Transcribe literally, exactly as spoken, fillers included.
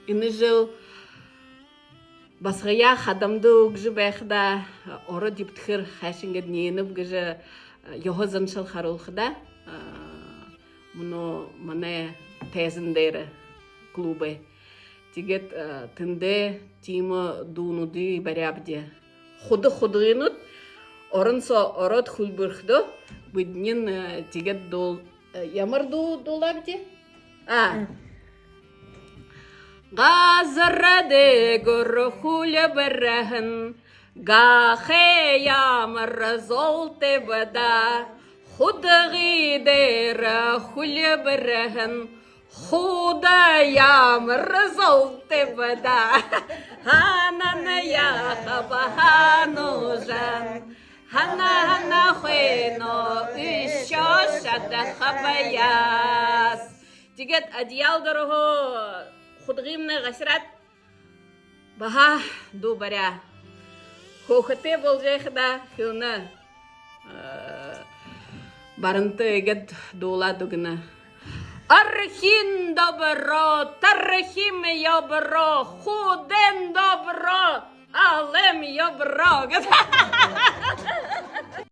Энэ жэл басагаяа хадамда үгэжэ байхадаа, ород эбдэхэр хайшан гээд нэнэб гэжэ ёһо заншал харуулхадаа, мүнөө манай тайзан дээрэ клубай. Тиигээд тэндээ тиимэ дуунуудые баряабди. Худа худагынууд орон соо ороод хүльбэрхэдөө, бидэнэй тиигээд дуу... Ямар дуу дуулаабди? А. Газар дээгүүр хүльбэрһэн гахай ямар золтой бэ даа. Худагы дээрэ хүльбэрһэн худа ямар золтой бэ даа. Һанаа яахаб, һануужан, һанаа, һанаа хойно үшөө шадахаб яас. Тиигээд одеял дороһоо худагымнай гасараад, баһа дуу баряа. Хөөрхэтэй болжо байхадаа хэлэнэ. Баранта иигээд дуулаад үгэнэ: «Архин добро, тархим ёбро, худын добро, алын ёбро» гээд.